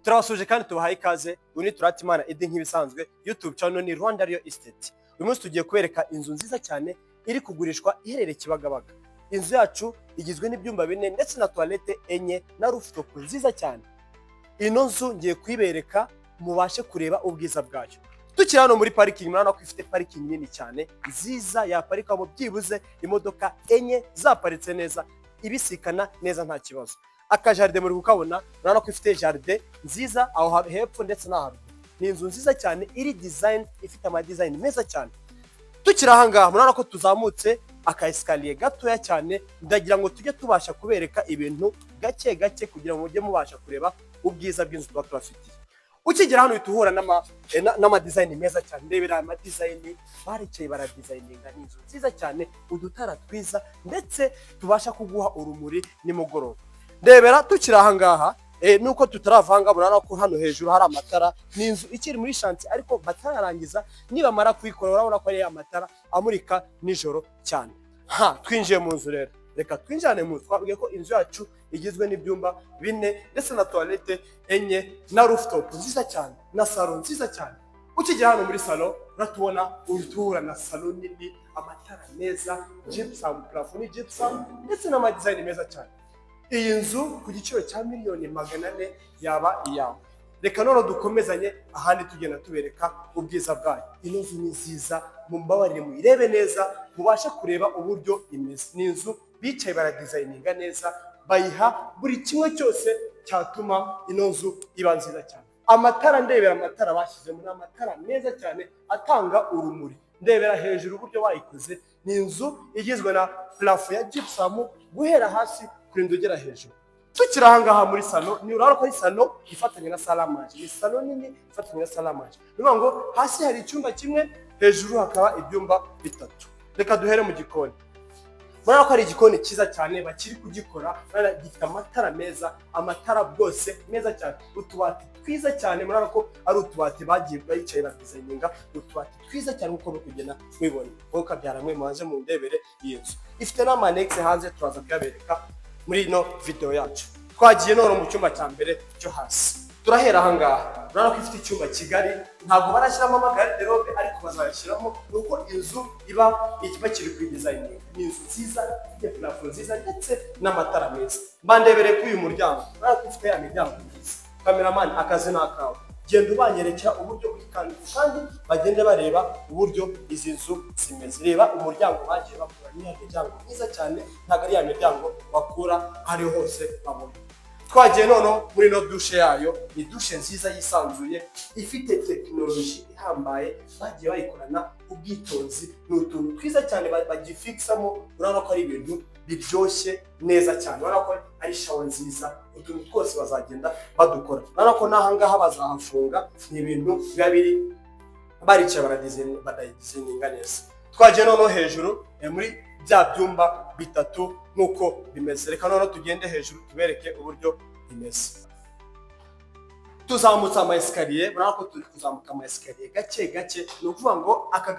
Turabasuje kandi tubahaye ikaze. Uyu ni Turatimana Edi nk'ibisanzwe, YouTube channel ni Rwanda Real Estate. Uyu munsi tugiye kubereka inzu nziza cyane iri kugurishwa, iherereye Kibagabaga. Inzu yacu igizwe n'ibyumba bine ndetse na toilette enye na rooftop nziza cyane. Ino nzu ngiye kuyibereka mubashe kureba ubwiza bwayo. Tukiri hano muri parking, murabona ko ifite parking nini cyane nziza, yaparikamo byibuze imodoka enye zaparitse neza, ibisikana neza, nta kibazo. Akajardin muri kukabona, urabona ko ifite jardin nziza aho hepfo ndetse no haruguru. Ni inzu nziza cyane iri design, ifite amadesign meza cyane. Tukiri aha ngaha, murabona ko tuzamutse aka escalier gatoya cyane. Ndagira ngo tujye tubasha kubereka ibintu gake gake kugira ngo mujye mubasha kureba ubwiza bw'inzu tuba tubafitiye. Ukigera hano uhita uhura n'amadesign meza cyane. Ndebera aya madesign, baricaye baradesigninga. Ni inzu nziza cyane, udutara twiza ndetse tubasha kuguha urumuri nimugoroba. Ndebera, tukiri aha ngaha, nuko tutaravanga, murabona ko hano hejuru hari amatara. Ni inzu ikiri muri chantier ariko batararangiza. Nibamara kuyikora, urabona ko ari amatara amurika nijoro cyane. Ha twinjiye mu nzu rero, reka twinjirane mu nzu. Twabwiye ko inzu yacu igizwe n'ibyumba bine ndetse na toilette enye na rooftop nziza cyane na salon nziza cyane. Ukigera hano muri salon, uratubona, uhita na salon nini, amatara meza, gypsum plafond, ni gypsum ndetse n'amadesign meza cyane. Iyi nzu ku giciro cya miliyoni 400 yaba iyawe. Reka none dukomezanye ahandi, tugenda tubereka ubwiza bwayo. Ino nzu ni nziza, mumbabarire muyirebe neza, mubashe kureba uburyo imeze. Ni inzu bicaye baradesigninga neza, bayiha buri kimwe cyose cyatuma ino nzu iba nziza cyane. Amatara, ndebera amatara bashyizemo, ni amatara meza cyane atanga urumuri. Ndebera hejuru uburyo bayikoze. Ni inzu igizwe na plafond ya gypsum guhera hasi kurinda ugera hejuru. Tukiri aha ngaha muri salon, ni urabona ko ari salon ifatanye na salle à manger. Ni salon nini ifatanye na salle à manger. Ni ukuvuga ngo hasi hari icyumba kimwe, hejuru hakaba ibyumba bitatu. Reka duhere mu gikoni. Murabona ko ari igikoni cyiza cyane bakiri kugikora. Murabona gifite amatara meza, amatara rwose meza cyane, utubati twiza cyane. Murabona ko ari utubati bagiye bayicaye badesigninga, utubati twiza cyane nk'uko muri kugenda mubibona. Wowe ukabyara mwe mubanze mundebere iyi nzu ifite n'amanegisi hanze, turaza kuyabereka muri ino video yacu. Twagiye none mu cyumba cya mbere cyo hasi. Turahera aha ngaha, urabona ko ifite icyumba kigari. Ntabwo barashyiramo amagarde-robe ariko bazayashyiramo, ni uko inzu iba bakiri kuyidesigninga. Ni inzu nziza ifite plafond nziza ndetse n'amatara meza. Mbandebereye kuri uyu muryango, urabona ko ifite ya miryango myiza. Cameraman, akazi ni akawe, genda ubanyerekera uburyo buri kandi kandi bagende bareba uburyo izi nzu zimeze. Reba umuryango bagiye bakura, ni ya miryango myiza cyane, ntabwo ari ya miryango bakura aho ariho hose babona. Twagiye noneho muri ino douche yayo. Ni douche nziza yisanzuye, ifite tekinoloji ihambaye, bagiye bayikorana ubwitonzi. Ni utuntu twiza cyane bagifikisamo, urabona ko ari ibintu biryoshye neza cyane. Urabona ko ari shower nziza, utuntu twose bazagenda badukora. Urabona ko n'aha ngaha bazahafunga. Ni ibintu biba biri baricaye baradesigninga neza. Twagiye noneho hejuru, muri bya byumba bitatu nk'uko bimeze. Reka noneho tugende hejuru tubereke uburyo bimeze. Tuzamutse ama escalier, murabona ko turi kuzamuka ama escalier gake gake. Ni ukuvuga ngo aka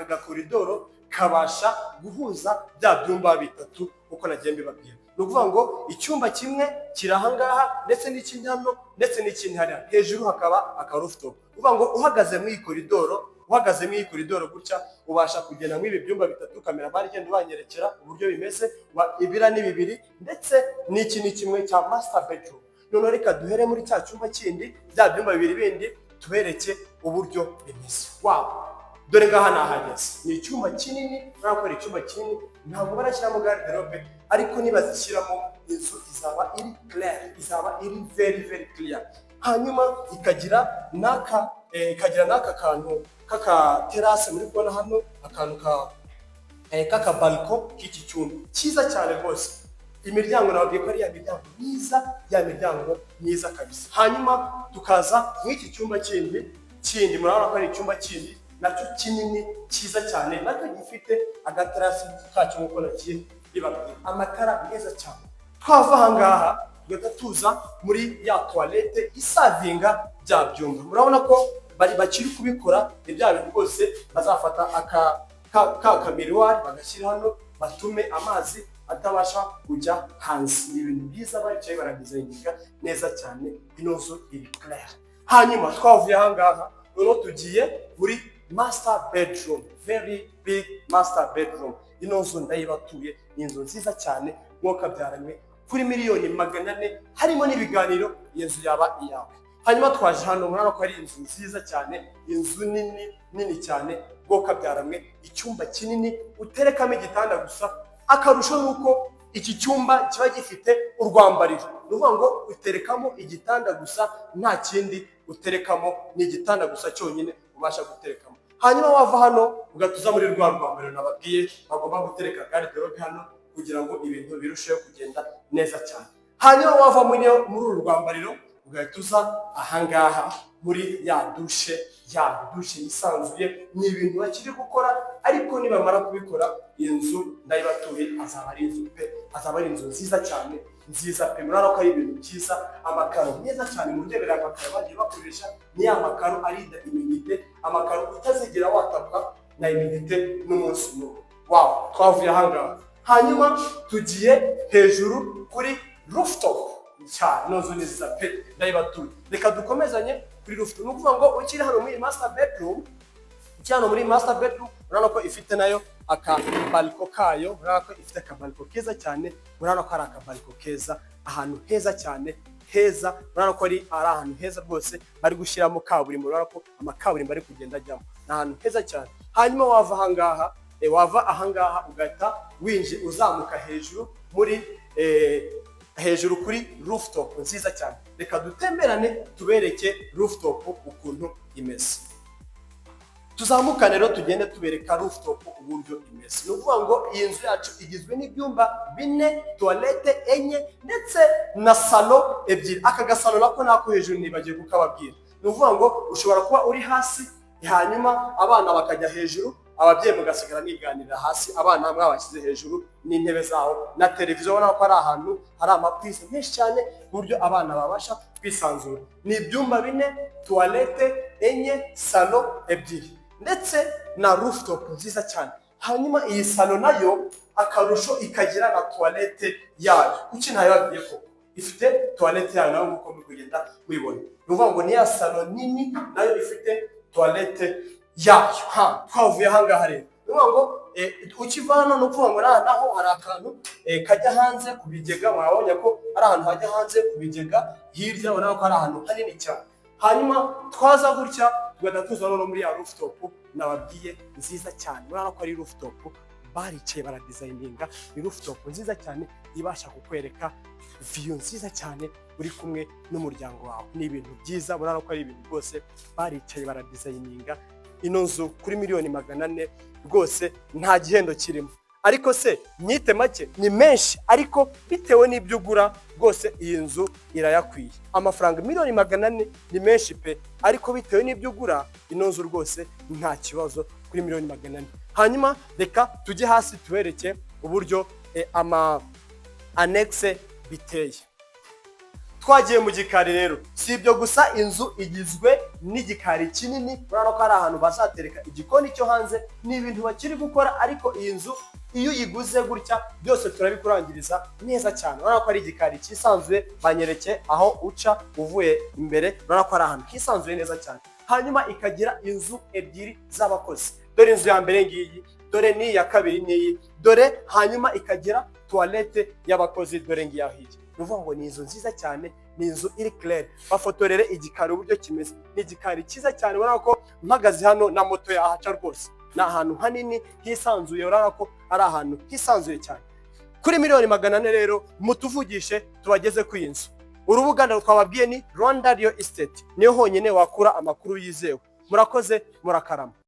gakoridoro kabasha guhuza bya byumba bitatu uko nagiye mbibabwira. Ni ukuvuga ngo icyumba kimwe kiri aha ngaha ndetse n'ikindi hano ndetse n'ikindi hariya hejuru, hakaba aka rooftop. Ni ukuvuga ngo uhagaze muri iyi koridoro gutya, ubasha kugenda muri ibi byumba bitatu. Cameraman, igenda ubanyerekera uburyo bimeze. Ibira ni bibiri ndetse n'iki ni kimwe cya master bedroom. Noneho reka duhere muri cya cyumba kindi, bya byumba bibiri bindi, tubereke uburyo bimeze. Wow, dore ngaha nahageze. Ni icyumba kinini, urabona ko ari icyumba kinini. Ntabwo barashyiramo garde-robe, ariko nibazishyiramo inzu izaba iri clear, izaba iri very very clear. Hanyuma ikagira n'aka kantu k'aka terrasse muri kubona hano, akantu k'aka balcon k'iki cyumba cyiza cyane rwose. Imiryango nababwiye ko ari ya miryango myiza, ya miryango myiza kabisa. Hanyuma tukaza nk'iki cyumba kindi, murabona ko ari icyumba kindi nacyo kinini cyiza cyane, nacyo gifite agaterasi kacyo nk'uko nagiye bibabwira, amatara meza cyane. Twava aha ngaha tugahita tuza muri ya toilette iservinga bya byumba. Murabona ko bari bakiri kubikora. Ni bya bintu rwose bazafata aka ka kamiruwari bagashyira hano, batume amazi atabasha kujya hanze. Ni ibintu byiza, baricaye baradesigninga neza cyane. Ino nzu iri clair. Hanyuma twavuye ahangaha, noneho tugiye muri master bedroom, very big master bedroom. Ino nzu ndayibatuye, ni inzu nziza cyane mwokabyaranywe. Kuri miliyoni 400 harimo n'ibiganiro, iyi nzu yaba iyawe. Hanyuma twaje hano, murabona ko ari inzu nziza cyane, inzu nini nini cyane bwokabyaramwe. Icyumba kinini uterekamo igitanda gusa. Akarusho ni uko iki cyumba kiba gifite urwambariro. Ni ukuvuga ngo uterekamo igitanda gusa, nta kindi uterekamo, ni igitanda gusa cyonyine ubasha guterekamo. Hanyuma wava hano ugatuza muri rwa rwambariro nababwiye bagomba gutereka garde-robe hano kugira ngo ibintu birusheho kugenda neza cyane. Hanyuma wava muri uru rwambariro ugahita uza ahangaha muri ya douche, ya douche yisanzuye. Ni ibintu bakiri gukora, ariko nibamara kubikora iyi nzu ndayibatuye, azaba ari inzu pe, azaba ari inzu nziza cyane, nziza pe. Murabona ko ari ibintu byiza, amakaro meza cyane. Mu ndebera amakaro bagiye bakoresha ni ya makaro arinda humidité, amakaro utazigera watakwa na humidité n'umunsi n'umwe. Wow, twavuye ahangaha, hanyuma tugiye hejuru kuri rooftop cyane. Ino nzu ni nziza pe, ndayibatuye. Reka dukomezanye kuri rooftop. Ni ukuvuga ngo ukiri hano muri master bedroom, ukiri hano muri master bedroom, urabona ko ifite nayo akabalcon kayo. Urabona ko ifite akabalcon keza cyane. Urabona ko ari akabalcon keza, ahantu heza cyane, heza. Urabona ko ari ahantu heza rwose. Bari gushyiramo kaburimbo, urabona ko amakaburimbo ari kugenda ajyamo. Ni ahantu heza cyane. Hanyuma wava ahangaha, wava ahangaha ugahita winji uzamuka hejuru muri hejuru kuri rooftop nziza cyane. Reka dutemberane tubereke rooftop ukuntu imeze. Tuzamukane rero, tugende tubereka rooftop uburyo imeze. Ni ukuvuga ngo iyi nzu yacu igizwe n'ibyumba bine, toilette enye, ndetse na salon ebyiri. Aka gasalo nako nako hejuru nibagiwe kukababwira. Ni ukuvuga ngo ushobora kuba uri hasi, hanyuma abana bakajya hejuru, ababyeyi mugasigara mwiganirira hasi, abana mwabashyize hejuru n'intebe zaho na televiziyo. Ubona ko ari ahantu hari amaprise menshi cyane ku buryo abana babasha kwisanzura. Ni ibyumba bine, toilette enye, salon ebyiri, ndetse na rooftop nziza cyane. Hanyuma iyi salon nayo akarusho ikagira na toilette yayo. Kuki ntayibabwiye ko ifite toilette yayo nayo? Nk'uko muri kugenda mubibona, ni ukuvuga ngo ni ya salon nini nayo ifite toilette yayo. Ha, twavuye ahangaha rero, ni ukuvuga ngo ukiva hano, ni ukuvuga ngo naho hari akantu kajya hanze ku bigega. Mwabonye ko ari ahantu hajya hanze ku bigega. Hirya urabona ko ari ahantu hanini cyane. Hanyuma twaza gutya tugahita tuza noneho muri ya rooftop nababwiye nziza cyane. Urabona ko ari rooftop baricaye baradesigninga. Ni rooftop nziza cyane ibasha kukwereka view nziza cyane uri kumwe n'umuryango wawe. Ni ibintu byiza, urabona ko ari ibintu rwose baricaye baradesigninga. Ino nzu kuri miliyoni 400 rwose nta gihendo kirimo. Ariko se nyite make? Ni menshi, ariko bitewe n'ibyo ugura rwose iyi nzu irayakwiye. Amafaranga miliyoni 400 ni menshi pe, ariko bitewe n'ibyo ugura ino nzu rwose nta kibazo kuri miliyoni 400. Hanyuma reka tujye hasi tubereke uburyo ama annexe biteye. Twagiye mu gikari rero. Si ibyo gusa, inzu igizwe n'igikari kinini. Urabona ko ari ahantu bazatereka igikoni cyo hanze. Ni ibintu bakiri gukora, ariko iyi nzu iyo uyiguze gutya byose turabikurangiriza neza cyane. Urabona ko ari igikari cyisanzuye. Banyereke aho uca uvuye imbere. Urabona ko ari ahantu hisanzuye neza cyane. Hanyuma ikagira inzu ebyiri z'abakozi. Dore inzu ya mbere ngiyi, dore n'iyi ya kabiri n'iyi, dore. Hanyuma ikagira toilette y'abakozi, dore ngiyi aho iri. Ni ukuvuga ngo ni inzu nziza cyane, ni inzu iri claire. Bafotorere igikari uburyo kimeze. Ni igikari cyiza cyane. Urabona ko mpagaze hano na moto yahaca rwose. Ni ahantu hanini hisanzuye. Urabona ko ari ahantu hisanzuye cyane. Kuri miliyoni 400 rero mutuvugishe tubageze ku iyi nzu. Urubuga twababwiye ni Rwanda Real Estate, niyo honyine wakura amakuru yizewe. Murakoze, murakarama.